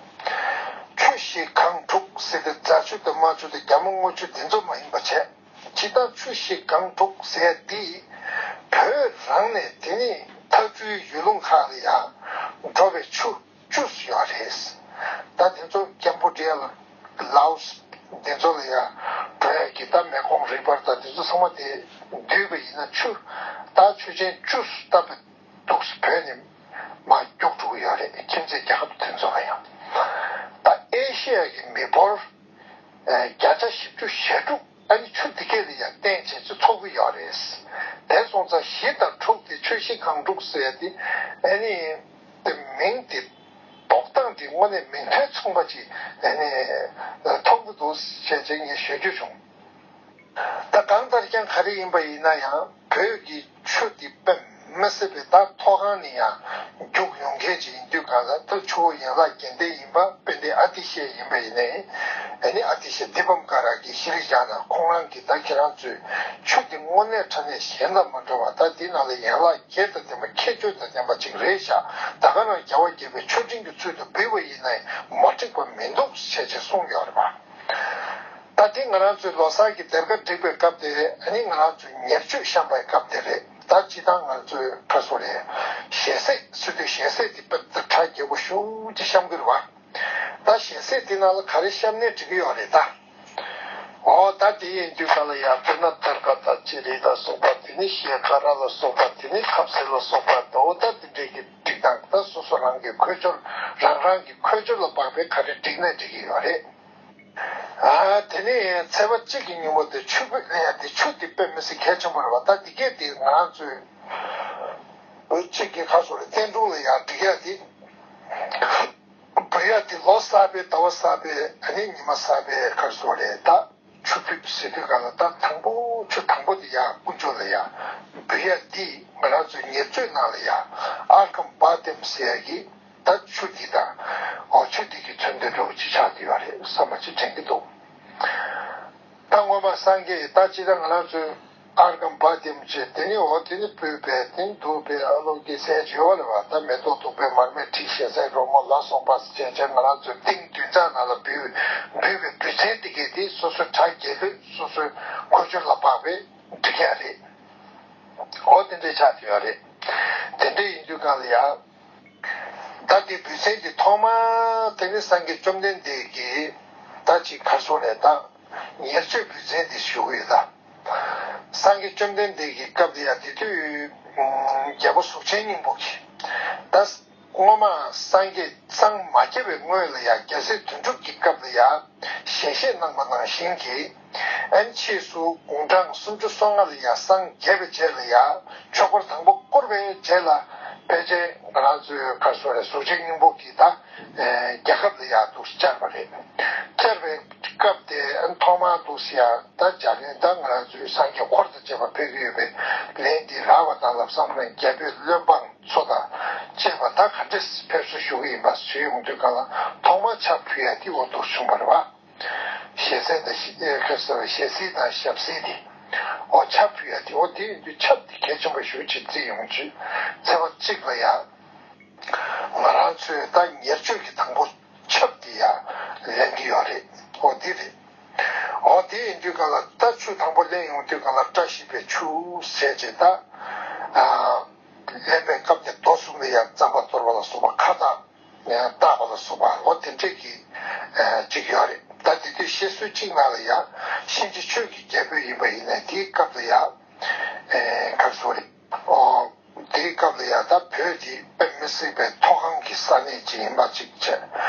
ཆུ་བཞི་སྒང་དྲུག་ཟེར་དེ་རྫ་ཆུ་དང་རྨ་ཆུ་དང་རྒྱ་མོ་རྔུལ་ཆུ་དེ་ཚོ་མ་ཡིན་པ་བྱས། སྤྱིར་བཏང་ཆུ་བཞི་སྒང་དྲུག་ཟེར་ཡ་འདི་བོད་རང་ནས་དེ་ནི་ཐག་ཆུའི་ཡུལ་ལུང་ཁག་ལ་ཡང་འགྲོ་བའི་ཆུ་བཅུ་ཡོད་རེད། ད་དེ་ཚོ་ཀམ་པོ་ཌི་ཡ་ལ་ལའོ་སི་དེ་ཚོ་ལ་ཡང་འགྲོ་ཡ་གི་ད་མེ་ཀོང་རི་བར་ད་དེ་ཚོ་ཚང་མ་དེ་བསྡུས་པ་ཡིན་ན་ཆུ་ད་ཆུ་ཆེན་བཅུ་ད་བོད་འདུག་བོད་ནས་མར་རྒྱུག་འགྲོ་གི་ཡོད་རེད། ཁྱིམ་མཚེས་རྒྱལ་ཁབ་དེ་ཚོ་ལ་ཡང་། ད་ཨེ་ཤི་ཡ་གི་མི་འབོར་བརྒྱ་ཆ་བཞི་བཅུ་ཞེ་དྲུག་ཨ་ནི་ཆུ་དེ་གས་ལ་ཡང་བརྟེན་བྱས་ཚུར་འཚོ་གི་ཡོད་རེད། དེ་སོང་ཙང་བཞི་དང་དྲུག་དེ་ཆུ་བཞི་སྒང་དྲུག་ཟེར་ཡ་དེ་ཨ་ནི་དེ་མིང་དེ་འདོགས་སྟངས་དེ་དངོས་གནས་མིང་དོན་མཚུངས་པ་ཅིག་ཨ་ནི་མཐོང་གི་འདུག་བྱས་བྱས་ངས་ཞུ་རྒྱུ་བྱུང་། ད་གང་ལྟར་ཀྱང་ག་རེ་ཡིན་པ་ཡིན་ན་ཡང་བོད་ཀྱི་ཆུ་འདི་དཔེ་ མི་སྲིད་པའི་ད་ཐོག་ཁང་ནས་ཡང་རྒྱུགས་ཡོང་མཁན་ཅིག་ཡིན་དུས་གང་ལ། ད་ཆུ་བོ་ཡན་ལག་བརྒྱད་ལྡན་ཡིན་པ་དཔལ་ལྡན་ཨ་ཏི་ཤ་ཡིན་པ་ཡིན་ནའི། ཨ་ནི་ཨ་ཏི་ཤ་དི་པཾ་ཀ་ར་གི་ཤྲཱི་ཡ་ཛྙཱ་ན་ཁོང་རང་གིས་ད་ཁྱེད་རང་ཚོས་ཆུ་དེ་དངོས་གནས་དྲང་གནས་གཞན་དང་མ་འདྲ་བ། ད་དེ་ནང་ལ་ཡན་ལག་བརྒྱད་དང་ལྡན་པ་ཁྱད་ཆོས་དང་ལྡན་པ་ཅིག་རེད་ཤག་ད་ག་རང་རྒྱལ་བ་དགྱེས་པའི་མཆོད་སྤྲིན་གྱི་ཚུལ་དུ་འབུལ་བ་ཡིན་ནའི་མ་འགྲིག་པ་མི་འདུག་ཞེས་ཅེས་གསུངས་ཡོད་རེད་པ། ད་དེ་ང་རང་ཚོའི་ལོ་གསར་གྱི་སྡེར་ཁ་སྒྲིག་པའི་སྐབས་དེ་རེད། ཨ་ནི་ང་རང་ཚོའི་ཉེར་སྤྱོད་བཤམས་པའི་སྐབས་དེ་རེད། ད་སྤྱིར་བཏང་ང་ཚོའི་ཁ་སོ་རེད། ཞལ་ཟས་ཟེར་དུས་ཞལ་ཟས་དེ་དཔེ་ད་གྲ་རྒྱས་པོ་ཞེ་པོ་ཅིག་བཤམས་ཀྱི་རེད་པ། ད་ཞལ་ཟས་དེ་ནང་ལ་ག་རེ་བཤམས་ནའི་འགྲིག་གི་ཡོད་རེད་ད། འོ་ད་དེ་ཡིན་དུས་ག་ལ་ཡང་དཔེར་ན་དར་དཀར་དང་ཅི་རིགས་ལ་སོགས་པ། དེ་ནི་ཤེལ་དཀར་ལ་སོགས་པ། དེ་ནི་ཁབ་སེར་ལ་སོགས་པ། འོ་ད་དེ་འདྲའི་གི་སྒྲིག་སྟངས། ད་སོ་སོ་རང་གི་ཁོལ་ཆོར་རང་རང་གི་ཁོལ་ཆོར་ལ་དཔག་པའི་ག་རེ་སྒྲིག་ནའི་འགྲིག་གི་ཡོད་རེད། ཨ་དེ་ནས་ཚེས་པ་གཅིག་གི་ཉིན་མོ་དེ་ཆུ་ཕུད་ལེན་ཡ་དེ། ཆུ་དེ་དཔེ་མི་སྲིད་གལ་ཆེན་པོ་རེད་པ། ད་དེ་གས་དེ་ང་རང་ཚོས་གཅིག་གི་ཁ་སོ་རེད། བསྟན་འབྲུག་ལ་ཡང་སྒྲིག་ཡ་དེ། འབུལ་ཡ་དེ་ལོ་གསར་པའི་ཟླ་བ་གསར་པའི་ཨ་ནི་ཉི་མ་གསར་པའི་ཁ་སོ་རེད་ད། ཆུ་ཕུད་ཟེར་དུས་ག་ལ་ད་དང་པོ་ཆུ་དང་པོ་དེ་ཡ་དཀོན་མཆོག་ལ་ཡ་འབུལ་ཡ་དེ། ང་རང་ཚོའི་ཉེར་སྤྱོད་ནང་ལ་ཡ་ཨརྒྷཾ་པཱ་ཏྱཾ་ཟེར་ཡ་གི་ད་ཆུ་འདི་དང་། འོ་ཆུ་འདི་གི་མཚོན་དོན་འདྲ་བོ་ཅིག་ཆགས་བསྡད་ཡོད་རེད་བསམ་པ་ཅིག་དྲན་གྱི་འདུག་ད་སྔོན་མ་སངས་རྒྱས་ད་ཅི་ད་ང་རང་ཚོས་ཨརྒྷཾ་པཱ་ཏྱཾ་བྱས། དེ་ནི་འོ་དེ་ནི་སྤོས་པས་དེ་ནི་བདུག་པས་ཨ་ལོ་གི་ཟས་བྱོས་པ་རེད་པ། ད་མེ་ཏོག་བདུག་པས་མར་མེ་དྲི་ཞལ་ཟས་རོལ་མོ་ལ་སོགས་པ་བྱས་བྱས་ང་རང་ཚོས་ཏིང་བདུན་ཚར་ནང་ལ་འབུལ་འབུལ་བའི་འབུལ་ཚན་འདི་གས་དེ་སོ་སོའི་གྲ་རྒྱས་ལོས་སོ་སོའི་ཁོལ་ཆོར་ལ་དཔག་པའི་སྒྲིག་ཡ་རེད། འོ་དེ་འདྲའི་ཆགས་བསྡད་ཡོད་རེད། དེ་འདྲ་ཡིན་དུས་གང་ལ་ཡ། ད་དེ་འབུལ་ཚན་དེ་ཐོག་མ་དེ་ནི་སངས་རྒྱས་བཅོམ་ལྡན་འདས་ཀྱིས་ད་ཅིག་ག་རེ་ཟེར་དགོས་རེད། ད་ཉེར་སྤྱོད་འབུལ་ཚན་དེ་ཞུ་གི་ཡོད་ད། སངས་རྒྱས་བཅོམ་ལྡན་འདས་ཀྱི་སྐབས་ལ་ཡ་དེ་དུས་རྒྱལ་པོ་གཟུགས་ཅན་སྙིང་པོ་གིས་ད། སྔོན་མ་སངས་རྒྱས་སངས་མ་རྒྱས་པའི་སྔོན་ལ་ཡང་རྒྱལ་སྲས་དོན་གྲུབ་ཀྱི་སྐབས་ལ་ཡང་ཞལ་བཞེས་གནང་བ་ནང་བཞིན་གྱི། ཨན་ཕྱིས་སུ་དགུང་གྲངས་སུམ་ཅུ་སོ་ལྔ་ལ་ཡང་སངས་རྒྱས་པའི་རྗེས་ལ་ཡང་ཆོས་འཁོར་དང་པོ་བསྐོར་བའི་རྗེས་ལ་ཕལ་ཆེར་ང་རང་ཚོའི་ག་རེ་ཟེར་དགོས་རེད། གཟུགས་ཅན་སྙིང་པོ་གིས་ད་རྒྱལ་ཁབ་ལ་ཡང་འདུག་བཅར་བ་རེད། བཅར་བའི་སྐབས་དེ་ཐོག་མར་འདུག་ཡང་ད་བྱ་ལན་ད་ང་རང་ཚོའི་སངས་རྒྱས་འཁོར་དང་བཅས་པ་ཕེབས་ཀྱི་ཡོད་པའི་ལན་འདི་རག་པ་དང་ལབ་བསམ་ནས་རྒྱལ་པོས་བློན་འབངས་ཚོ་དང་བཅས་པ་ད་ག་འདྲས་ཕེབས་བསུ་ཞུ་གི་ཡིན་པ་ཞུས་ཡོང་དུས་གང་ལ་ཐོག་མར་ཕྱག་ཕུལ་ཡ་དེ་འོ་འདུག་བྱུང་བ་རེད་པ། ཞལ་ཟས་དང་ཞལ་ཁ་ཟས་པ་ཞལ་ཟས་དང་ཞབས་ཟས་དེ། འོ་ཕྱག་ཕུལ་ཡ་དེ། འོ་དེ་ཡིན་དུས་ཆབ་དེ་གལ་ཆེན་པོ་ཞེ་པོ་ཅིག་བརྩི་ཡོང་དུས་ཚེས་པ་གཅིག་ལ་ཡ། ང་རང་ཚོས་ད་ཉེར་སྤྱོད་ཀྱི་དང་པོ་ཆབ་དེ་ཡ་ལེན་གྱི་ཡོད་རེད། འོ་དེ་རེད། འོ་དེ་ཡིན་དུས་གང་ལ་ད་ཆུ་དང་པོ་ལེན་ཡོང་དུས་གང་ལ་བཀྲ་ཤིས་པའི་ཆུ་ཟེར་བྱས་ད། ཨ་ལེན་པའི་སྐབས་དེ་རྡོ་གསུམ་ལ་ཡང་རྩམ་པ་གཏོར་བ་ལ་སོགས་པ་ཁ་བཏགས་ཡང་བཏགས་པ་ལ་སོགས་པ་འོ་དེ་འདྲས་ཀྱི་ཨ་ཅིག་ཡོད་རེད། ད་དེ་དུས་བཤད་སྲོལ་གཅིག་ནང་ལ་ཡང་གཤིན་རྗེ་ཆོས་ཀྱི་རྒྱལ་པོ་ཡིན་པ་ཡིན་ནའི་དེའི་སྐབས་ལ་ཡང་ཨ་ག་རེ་ཟེར་དགོས་རེད། འོ་དེའི་སྐབས་ལ་ཡང་ད་བོད་དེ་དཔེ་མི་སྲིད་པའི་མཐོ་སྒང་གི་ས་གནས་ཅིག་ཡིན་པ་ཅིག་བྱས།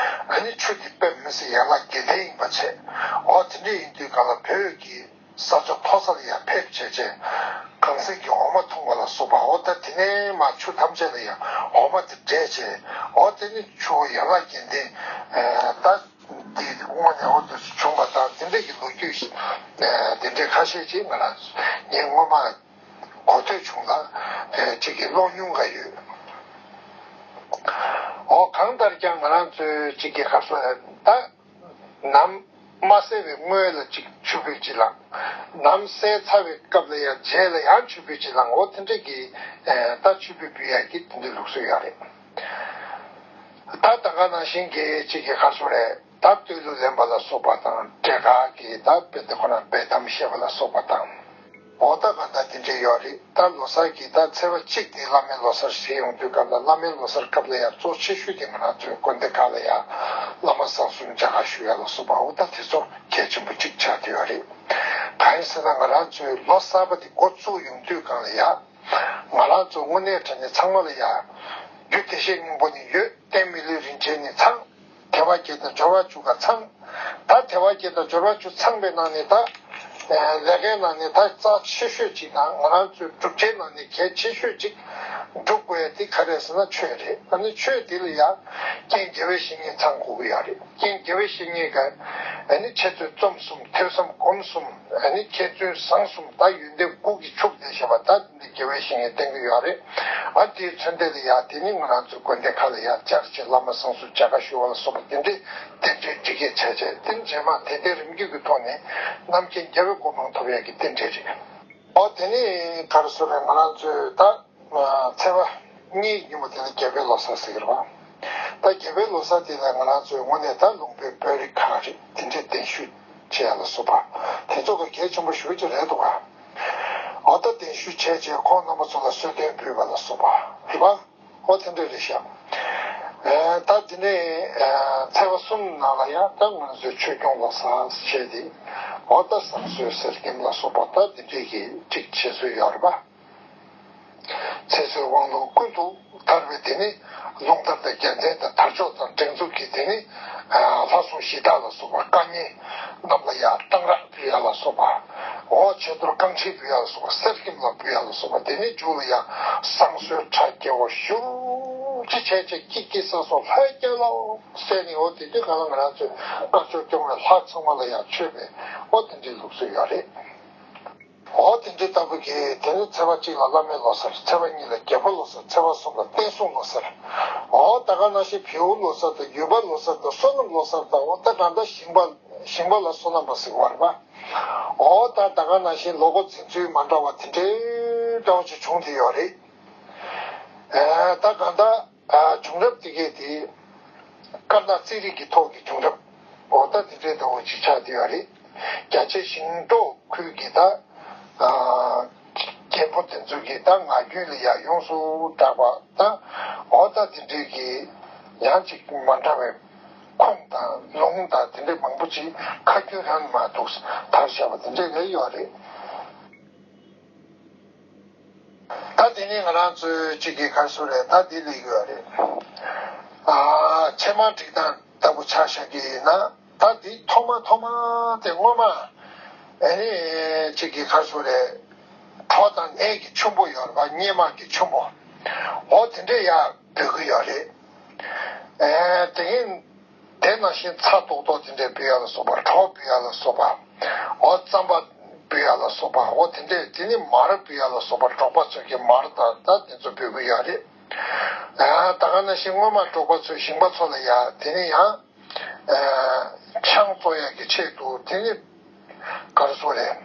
ཨ་ནི་ཆུ་དེ་དཔེ་མི་སྲིད་ཡན་ལག་བརྒྱད་ལྡན་ཡིན་པ་བྱས། འོ་དེ་འདྲས་ཡིན་དུས་གང་ལ་བོད་ཀྱི་ས་ཕྱོགས་མཐོ་ས་ལ་ཡང་ཕེབས་བྱས་བྱས་གངས་སེང་གི་འོ་མ་འཐུང་བ་ལ་སོགས་པ། འོ་ད་དེ་ནས་མར་ཆུ་ཐམས་ཅད་ལ་ཡང་འོ་མ་དེ་འདྲེས་བྱས། འོ་དེ་ནི་ཆུ་བོ་ཡན་ལག་བརྒྱད་ལྡན་ད་འདི་དངོས་གནས་འོ་དེ་བྱུང་བ་དང་དེ་འདྲས་ཀྱི་ལོ་རྒྱུས་དེ་འདྲས་ཁ་ཤས་ཅིག་ང་རང་ངས་སྔོན་མ་གོ་ཐོས་བྱུང་ལ་ཅིག་གི་ཀློག་མྱོང་ག་ཡོད། འོ་གང་ལྟར་ཀྱང་ང་རང་ཚོའི་ཅིག་གི་ག་རེ་ཟེར་ད། ནམ་མ་གསལ་བའི་སྔོན་ལ་ཅིག་ཆུ་ཕུད་ཅིག་ལངས། ནམ་གསལ་ཚར་བའི་སྐབས་ལ་ཡང་རྗེས་ལ་ཡང་ཆུ་ཕུད་ཅིག་ལངས། འོ་དེ་འདྲས་ཀྱི་ད་ཆུ་ཕུད་ཕུད་ཡག་གི་དེ་འདྲའི་ལུགས་སྲོལ་ཡོད་རེད། ད་ད་ག་ནང་བཞིན་གྱི་ཅིག་གི་ག་རེ་ཟེར་རེད། ད་བསྟོད་གླུ་ལེན་པ་ལ་སོགས་པ་དང་འབྲས་དཀར་གྱི་ད་དཔེ་དེ་ཁོ་ན་འབེལ་གཏམ་བཤད་པ་ལ་སོགས་པ་དང་། འོ་ད་ག་ད་དེ་འདྲས་ཡོད་རེད། ད་ལོ་གསར་གྱི་ད་ཚེས་པ་གཅིག་དེ་བླ་མའི་ལོ་གསར་ཟེར་ཡོང་དུས་སྐབས་ལ་བླ་མའི་ལོ་གསར་སྐབས་ལ་ཡང་གཙོ་ཆེ་ཤོས་དེ་ང་རང་ཚོའི་དགོན་སྡེ་ཁག་ལ་ཡང་བླ་མ་བསང་གསོལ་མཇལ་ཁ་ཞུ་ཡ་ལ་སོགས་པ། འོ་ད་དེ་ཚོ་གལ་ཆེན་པོ་གཅིག་ཆགས་བསྡད་ཡོད་རེད། གང་ཡིན་ཟེར་ན་ང་རང་ཚོའི་ལོ་གསར་པ་དེ་འགོ་བཙུགས་ཡོང་དུས་སྒང་ལ་ཡང་ང་རང་ཚོ་དངོས་གནས་དྲང་གནས་ཚང་མ་ལ་ཡང་རྒྱུ་བདེ་གཤེགས་སྙིང་པོ་ནི་ཡོད། རྟེན་མི་ལུས་རིན་ཆེན་ནི་ཚང་། དལ་བ་བརྒྱད་དང་འབྱོར་བ་བཅུ་ཀ་ཚང་། ད་དལ་བ་བརྒྱད་དང་འབྱོར་བ་བཅུ་ཚང་བའི་ནང་ནས་ད། ལས་ཀའི་ནང་ནས་ད་རྩ་ཆེ་ཤོས་ཅིག་དང་ང་རང་ཚོའི་བསྒྲུབ་བྱའི་ནང་ནས་གལ་ཆེ་ཤོས་ཅིག་སྒྲུབ་དགོས་ཡ་དེ་ག་རེ་ཟེར་ན་ཆོས་རེད། ཨ་ནི་ཆོས་དེ་ལ་ཡང་རྐྱེན་དགེ་བའི་བཤེས་གཉེན་ཚང་དགོས་ཀྱི་ཡོད་རེད། རྐྱེན་དགེ་བའི་བཤེས་གཉེན་ག་ ཨ་ནི་འཆད་རྩོད་རྩོམ་གསུམ། ཐོས་བསམ་སྒོམ་གསུམ། ཨ་ནི་འཆད་རྩོད་བཟང་གསུམ། ད་ཡོན་ཏན་དགུ་གིས་ཕྱུག་བསྡད་བཞག་པ། ད་འདི་འདྲའི་དགེ་བའི་བཤེས་གཉེན་བསྟེན་གྱི་ཡོད་རེད། ཨ་དེའི་མཚོན་དོན་ལ་ཡ་དེ་ནི་ང་རང་ཚོའི་དགོན་སྡེ་ཁག་ལ་ཡ་བཅར་བྱས་བླ་མ་བཟང་སོགས་མཇལ་ཁ་ཞུ་བ་ལ་སོགས་པ་དེ་འདྲའི་རྟེན་འབྲེལ་སྒྲིག་གི་བྱས་བྱས། དེ་རྗེས་མ་དད་ལྡན་རིམ་བརྒྱུད་ཀྱི་ཐོག་ནས་རྣམ་མཁྱེན་རྒྱལ་བའི་གོ་འཕང་ཐོབ་ཡག་གི་རྟེན་འབྲེལ་རེད། ཨོ་དེ་ནི་ག་རེ་ཟེར་རེད། ང་རང་ཚོའི་ད་ཚེས་པ་གཉིས་ཉིན་མོ་དེ་ལ་རྒྱལ་པོའི་ལོ་གསར་ཟེར་གྱི་རེད་པ། ད་རྒྱལ་པོའི་ལོ་གསར་དེ་ལ་ང་རང་ཚོའི་དངོས་གནས་ད་ལུང་པའི་དཔོན་རིགས་ཁག་རེད། དེ་འདྲའི་གདན་ཞུ་བྱེད་ཡ་ལ་སོགས་པ་དེ་ཚོ་ག་གལ་ཆེན་པོ་ཞེ་པོ་ཅིག་རེད་འདུག་ག། ཨོ་ད་གདན་ཞུ་བྱས་རྗེས་ཁོང་རྣམ་པ་ཚོ་ལ་གསོལ་སྟོན་འབུལ་བ་ལ་སོགས་པ་རེད་པ། ཨོ་དེ་འདྲ་རེད་ཤག། ཨེ་ད་དེ་ནས་ཨེ་ཚེས་པ་གསུམ་ནང་ལ་ཡང་ད་ང་ཚོའི་ཆོས་སྐྱོང་ལོ་གསར་བྱས་ཏེ། ཨོ་ད་བསང་གསོལ་གསེར་སྐྱེམས་ལ་སོགས་པ་ད་དེ་འདྲས་ཀྱི་ཅིག་བྱེད་སྲོལ་ཡོད་རེད་པ། ཚེ་བསོད་དབང་ལུང་ཀུན་ཏུ་དར་བའི་དེ་ནི་རླུང་དར་དང་རྒྱལ་མཚན་དང་དར་ལྕོག་དང་སྒྲེང་འཛུགས་ཀྱི་དེ་ནི་ལྷ་སྲུང་གཞི་བདག་ལ་སོགས་པ་བཀའ་གཉན་རྣམས་ལ་ཡང་གཏང་རག་འབུལ་ཡ་ལ་སོགས་པ། འོ་ཆོས་གཏོར་རྐང་ཕྲེང་འབུལ་ཡ་ལ་སོགས་པ། གསེར་སྐྱེམས་ལ་འབུལ་ཡ་ལ་སོགས་པ། དེ་ནས་མཇུག་ལ་ཡང་བསང་གསོལ་ཁྲ་རྒྱས་པོ་ཞུ་ཅི་བྱས་བྱས་ཀྱི་ཀྱི་ས་སོགས་ལྷ་རྒྱལ་ལོ་ཟེར་ནས། འོ་དེ་དུས་གང་ལ་ང་རང་ཚོའི་དཀར་ཕྱོགས་སྐྱོང་བའི་ལྷ་ཚང་མ་ལ་ཡང་མཆོད་པའི་འོ་དེ་འདྲའི་ལུགས་སྲོལ་ཡོད་རེད། འོ་དེ་འདྲའི་ལྟ་བུ་གི་དེ་ནས་ཚེས་པ་གཅིག་ལ་བླ་མའི་ལོ་གསར། ཚེས་པ་གཉིས་ལ་རྒྱལ་པོ་ལོ་གསར། ཚེས་པ་གསུམ་ལ་བསྟན་སྲུང་ལོ་གསར། འོ་ད་ག་ནང་བཞིན་བེའུ་ལོ་གསར་དང་ཡུ་བ་ལོ་གསར་དང་སོ་ནམ་ལོ་གསར་དང་། འོ་ད་གང་ལྟར་ཞིང་པ་ཞིང་པ་ལ་སོ་ནམ་པ་ཟེར་བ་རེད་པ། འོ་ད་ད་ག་ནང་བཞིན་ལོ་འགོ་འཛིན་ཚུལ་མ་འདྲ་བ་དེ་འདྲའི་འདྲ་བོ་ཅིག་བྱུང་བསྡད་ཡོད་རེད། ཨ་ད་གང་ལྟར་ཨ་བྱུང་རབས་དེ་གས་དེ་དཀར་ནག་རྩིས་རིག་གི་ཐོག་གི་བྱུང་རབས་འོ་ད་དེ་འདྲའི་འདྲ་བོ་ཅིག་ཆགས་བསྡད་ཡོད་རེད། རྒྱ་ཆེ་ཞིང་འབྲོག་ཁུལ་གྱི་ད་ཨ་རྒན་པོ་དེ་ཚོ་གིས་ད་ངག་རྒྱུན་ལ་ཡང་ཡོངས་སུ་གྲགས་པ་ད་འོ་ད་དེ་འདྲའི་གི་ཡང་ཅིག་མ་འདྲ་བའི་ཁུངས་དང་ལུང་དང་དེ་འདྲའི་མང་པོ་ཅིག་ཁ་རྒྱུན་རང་ནས་མར་འདུག་དར་བཞག་པ་དེ་འདྲའི་རེད་ཡོད་རེད། ད་དེ་ནས་ང་རང་ཚོའི་གཅིག་གི་ག་རེ་ཟེར་རེད། ད་དེ་ལས་ཡོད་རེད། ཨ་ཕྱེ་མར་སྒྲིག་སྟངས་ལྟ་བུ་ཆ་བཞག་གི་ཡིན་ན། ད་དེ་ཐོག་མ་ཐོག་མ་དེ་སྔོན་མ་ཨ་ནི་གཅིག་གི་ག་རེ་ཟེར་རེད། གྲོ་དང་ནས་ཀྱི་ཆུན་པོ་ཡོད་རེད་པ། སྙེ་མ་གི་ཆུན་པོ། འོ་དེ་འདྲས་ཡར་འབུལ་གི་ཡོད་རེད། ཨེ་དེ་གིན་དེ་ནང་བཞིན་ཚྭ་ཏོག་ཏོག་དེ་འདྲས་འབུལ་ཡ་ལ་སོགས་པ། གྲོ་འབུལ་ཡ་ལ་སོགས་པ། འོ་རྩམ་པ་འབུལ་ཡ་ལ་སོགས་པ། འོ་དེ་འདྲས། དེ་ནི་མར་འབུལ་ཡ་ལ་སོགས་པ། འབྲོག་པ་ཚོས་ཀྱི་མར་དང་ད་དེ་ཚོ་འབུལ་གི་ཡོད་རེད། ཨ་ད་ག་ནང་བཞིན་སྔོན་མ་འབྲོག་པ་ཚོས་ཞིང་པ་ཚོ་ལ་ཡ་དེ་ནི་ཡང་ཨ་ཆང་བཙོང་ཡ་གི་ཆེད་དུ་དེ་ནི་ག་རེ་ཟེར་རེད།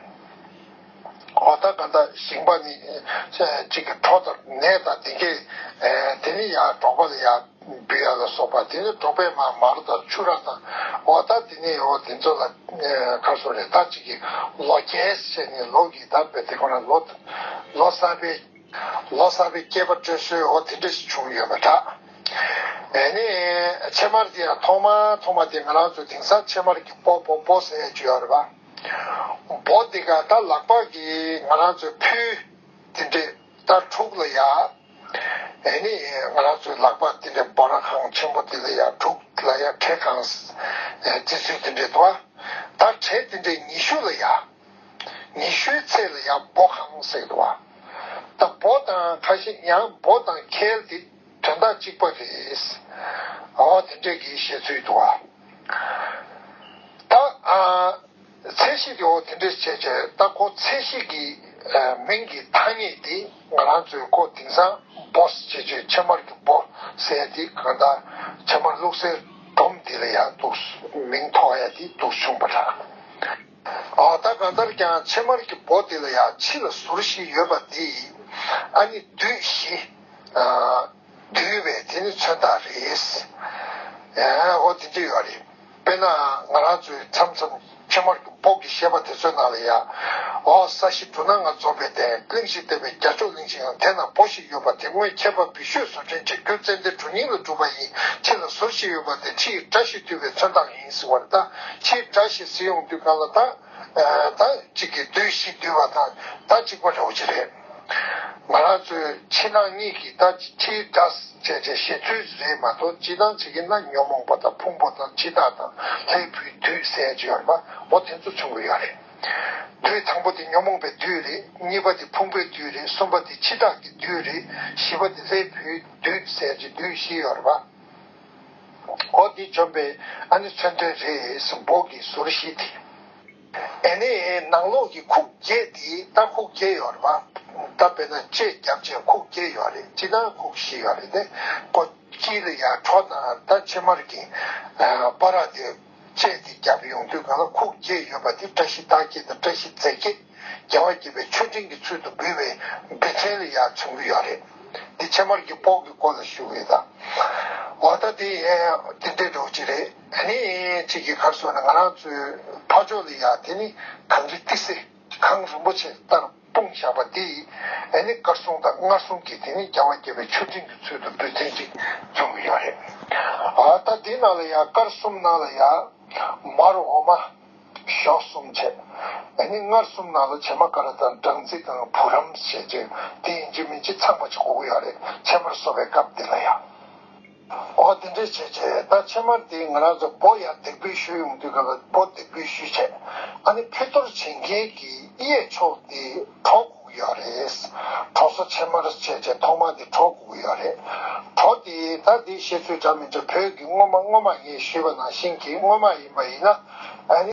འོ་ད་ག་ད་ཞིང་པ་ནི་ཨ་གཅིག་གི་གྲོ་དང་ནས་དང་དེ་གས་ཨ་དེ་ནི་ཡ་འབྲོག་པ་ལ་ཡ་འབུལ་ཡ་ལ་སོགས་པ། དེ་ནི་འབྲོག་པས་མར་མར་དང་ཕྱུར་ར་དང་། འོ་ད་དེ་ནི་འོ་དེ་ཚོ་ལ་ཨ་ག་རེ་ཟེར་རེད། ད་གཅིག་གི་ལོ་རྒྱལ་ཟེར་ནས་ལོ་གི་ད་དཔེ་དེ་ཁོ་ན་ལོ་ལོ་གསར་པའི་ལོ་གསར་པའི་སྐྱེས་པ་སྤྲོད་སྲོལ་འོ་དེ་འདྲ་ཞིག་བྱུང་ཡོད་པ་འདྲ། ཨ་ནི་ཕྱེ་མར་དེ་ཡང་ཐོག་མ་ཐོག་མ་དེ་ང་རང་ཚོ་དེང་སང་ཕྱེ་མར་གྱི་འབོ་འབོ་འབོ་ཟེར་ཡ་ཅིག་ཡོད་རེད་པ། འབོ་དེ་ག་ད་ལག་པ་གིས་ང་རང་ཚོའི་ཕུ་དེ་འདྲས་ད་དྲུག་ལ་ཡ། ཨ་ནི་ང་རང་ཚོའི་ལག་པ་དེ་འདྲས་འབོ་ར་ཁང་ཆེན་པོ་དེ་ལ་ཡ་དྲུག་ལ་ཡ་བྲེ་ཁང་རྩི་ཚུལ་དེ་འདྲས་འདུག་པ། ད་བྲེ་དེ་འདྲས་ཉི་ཤུ་ལ་ཡ། ཉི་ཤུའི་ཚད་ལ་ཡང་འབོ་ཁང་ཟེར་འདུག་པ། ད་འབོ་དང་ཁ་ཤས་ཡང་འབོ་དང་ཁལ་དེ་དོན་དག་གཅིག་པ་རེད། འོ་དེ་འདྲས་ཀྱི་བཤད་ཚུལ་འདུག་པ། ད་ཨ་ཚད་གཞི་དེ་འོ་དེ་འདྲས་བྱས་བྱས། ད་ཁོ་ཚད་གཞི་གི་ཨ་མིང་གི་ཐ་སྙད་དེ་ང་རང་ཚོས་ཁོ་དེང་སང་འབོ་ཟེར་བྱས་བྱས། ཕྱེ་མར་གྱི་འབོ་ཟེར་ཡ་དེ་གང་ལྟར་ཕྱེ་མར་བླུགས་སའི་སྒྲོམ་དེ་ལ་ཡང་འདུག་མིང་ཐོགས་ཡ་དེ་འདུག་བྱུང་བ་འདྲ། ཨ་ད་གང་ལྟར་ཀྱང་ཕྱེ་མར་གྱི་འབོ་དེ་ལ་ཡང་ཕྱི་ལ་ཟུར་བཞི་ཡོད་པ་དེ་ཨ་ནི་བདུད་བཞི། ཨ་བསྡུས་པའི་དེ་ནི་མཚོན་རྟགས་རེད། ཨ་འོ་དེ་འདྲ་ཡོད་རེད། དཔེར་ན་ང་རང་ཚོའི་མཚམས་མཚམས་ཕྱེ་མར་གྱི་འབོ་གི་བཤད་པ་དེ་ཚོའི་ནང་ལ་ཡང་། འོ་ས་གཞི་འབྲུ་སྣ་ལྔ་འཛོམས་པའི་སྟེང་། གླིང་བཞི་བསྟན་པའི་རྒྱ་མཆོག་གླིང་བཞི་ཡང་། དེ་ན་འབོ་བཞི་ཡོད་པ་དེ། སྔོན་ཁྱད་པར་བི་ཤོད་ཟུར་འདྲེན་བྱེད། རྒྱུ་ཙན་དན་གྲུ་རྙིང་ལ་གྲུབ་པ་ཡིན། ཕྱི་ལ་ཟུར་བཞི་ཡོད་པ་དེ། ཕྱི་ཡི་དགྲ་བཞི་འདུལ་བའི་མཚོན་རྟགས་ཡིན་ཟེར་བ་རེད། ད་ཕྱིའི་དགྲ་བཞི་ཟེར་ཡོང་དུས་གང་ལ་ད་ཨ་ད་གཅིག་གིས་བདུད་བཞི་འདུལ་བ་དང་ད་གཅིག་པ་འདྲ་བོ་ཅིག་རེད། ང་རང་ཚོའི་ཕྱི་ནང་གཉིས་ཀྱི་ད་ཕྱིའི་དགྲ་བྱས་བྱས་བཤད་ཚུལ་རེད་མ་གཏོགས། སྤྱིར་བཏང་བྱེད་ཀྱི་ན་ཉོན་མོངས་པ་དང་ཕུང་པོ་དང་འཆི་བདག་དང་ལྷའི་བུའི་བདུད་ཟེར་ཡ་ཅིག་ཡོད་རེད་པ། འོ་དེ་ཚོ་མཚོན་གྱི་ཡོད་རེད། བདུད་དང་པོ་དེ་ཉོན་མོངས་པའི་བདུད་རེད། གཉིས་པ་དེ་ཕུང་པོའི་བདུད་རེད། གསུམ་པ་དེ་འཆི་བདག་གི་བདུད་རེད། བཞི་པ་དེ་ལྷའི་བུའི་བདུད་ཟེར་གྱི་བདུད་བཞི་ཡོད་རེད་པ། འོ་འདི་འཇོམས་པའི་ཨ་ནི་མཚོན་དོན་རེད། འབོ་གི་ཟུར་བཞི་དེ། ཨ་ནི་ནང་ལོགས་ཀྱི་ཁུག་བརྒྱད་དེ་ད་ཁུག་བརྒྱད་ཡོད་རེད་པ། ད་དཔེར་ན་ལྕེ་བརྒྱབ་བྱས་ཁུག་བརྒྱད་ཡོད་རེད། སྤྱིར་བཏང་ཁུག་བཞི་ཡོད་རེད་དེ། ཁོ་དཀྱིལ་ལ་ཡ་གྲོ་དང་ད་ཕྱེ་མར་གྱི་ཨ་སྤར་དེ་ལྕེ་དེ་བརྒྱབ་ཡོང་དུས་གང་ལ་ཁུག་བརྒྱད་ཡོད་པ་དེ་བཀྲ་ཤིས་རྟགས་བརྒྱད་དང་བཀྲ་ཤིས་རྫས་བརྒྱད། རྒྱལ་བ་དགྱེས་པའི་མཆོད་སྤྲིན་གྱི་ཚུལ་དུ་འབུལ་བའི་འབུལ་ཚན་ལ་ཡ་མཚོན་གྱི་ཡོད་རེད། འདི་ཕྱེ་མར་གྱི་སྤོག་གི་སྐོར་ལ་ཞུ་གི་ཡོད་ད། འོ་ད་དེ་ཡང་དེ་འདྲའི་འགྲོ་གི་རེད། ཨ་ནི་གཅིག་གི་ཁར་སོང་ན་ང་རང་ཚོའི་ཕ་ཕྱོགས་ལ་ཡ་དེ་ནི་གངས་རི་ཏི་སེ་གངས་རིན་པོ་ཆེ་ལྟར་སྤུངས་བཞག་པ་དེ་ཨ་ནི་དཀར་གསུམ་དང་མངར་གསུམ་གྱི་དེ་ནི་རྒྱལ་བ་དགྱེས་པའི་མཆོད་སྤྲིན་གྱི་ཚུལ་དུ་འབུལ་ཚན་ཅིག་འཛོམས་ཀྱི་ཡོད་རེད། ཨ་ད་དེ་ནང་ལ་ཡ་དཀར་གསུམ་ནང་ལ་ཡ་མར་འོ་མ། ཞོ་གསུམ་བྱས། ཨ་ནི་མངར་གསུམ་ནང་ལ་བྱེ་མ་ཀ་ར་དང་སྦྲང་རྩི་དང་བུ་རམ་བྱས་རྗེས་དེ་ཡིན་གཅིག་མིན་གཅིག་ཚང་བ་ཅིག་དགོས་ཀྱི་ཡོད་རེད། ཕྱེ་མར་གསོ་བའི་སྐབས་འདི་ལ་ཡང་། འོ་དེ་འདྲས་བྱས་རྗེས་ད་ཕྱེ་མར་དེ་ང་རང་ཚོ་འབོ་ཡར་འདེགས་འབུལ་ཞུ་ཡོང་དུས་སྐབས་ལ་འབོ་འདེགས་འབུལ་ཞུས་བྱས། ཨ་ནི་ཕྱི་དོར་བྱེད་མཁན་གྱི་གཡས་ཕྱོགས་དེ་གྲོ་དགོས་ཀྱི་ཡོད་རེད། གྲོ་སོ་ཕྱེ་མར་བྱས་རྗེས་ཐོག་མ་དེ་གྲོ་དགོས་ཀྱི་ཡོད་རེད། གྲོ་དེ་ད་དེ་བཤད་ཚོད་འདྲ་མི་འདྲ་བོད་ཀྱི་སྔོན་མ་སྔོན་མ་ངས་ཞུས་པ་ནང་བཞིན་གྱི་སྔོན་མ་ཡིན་པ་ཡིན་ན། ཨ་ནི།